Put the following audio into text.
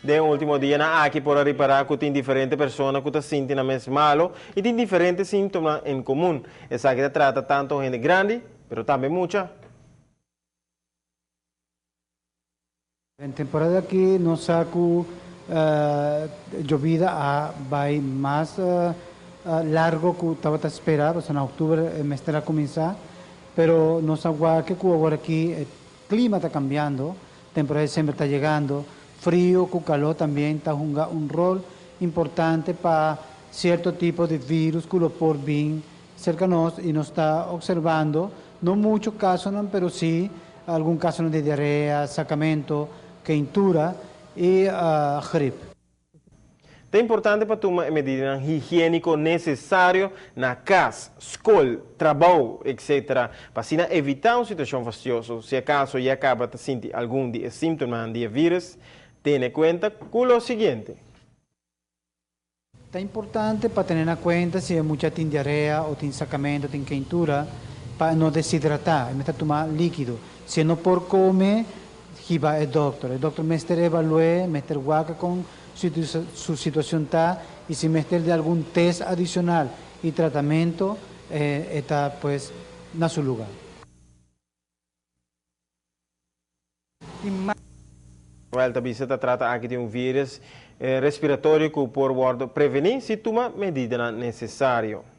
Den ultimo dianan aki por a ripara cu tin diferente persona cu ta sinti nan mes malo y tin diferente simptomanan en comun. Esaki ta trata tanto hende grandi, pero tambe mucha. Den temporada aki nos sa cu yobida a bay mas largo cu tabata spera, pasobra na octuber e mester a cuminsa, pero nos a wak cu awor aki e clima ta cambiando, temporada di sember ta yegando, frio cu calor tambien ta hunga un rol importante pa cierto tipo di virus cu lo por bin cerca nos y nos ta observando, no mucho casonan pero si algun casonan di diarea, sacamento, keintura y grip. Ta importante pa tuma e medidanan higiéniko nesesario na kas, skol, trabou, etc. Pa asina evitá un situashon fastioso. Si akaso ya kaba ta sinti algun di e símptomanan di e vírùs, tene kuenta ku lo siguiente. Ta importante pa tene na kuenta si e mucha tin diarea o tin sakamentu, tin keintura, pa e no deshidratá. E mester tuma líkido. Si e no por kome, hiba e dòkter. E dòkter mester evalu'é, mester wak kon su situashon ta i si mester di algun tèst adishonal i tratamentu, e ta pues na su lugá. Wel ta bisa ta trata aki di un virus respiratorio cu por wordo preveni si tuma medidanan necesario.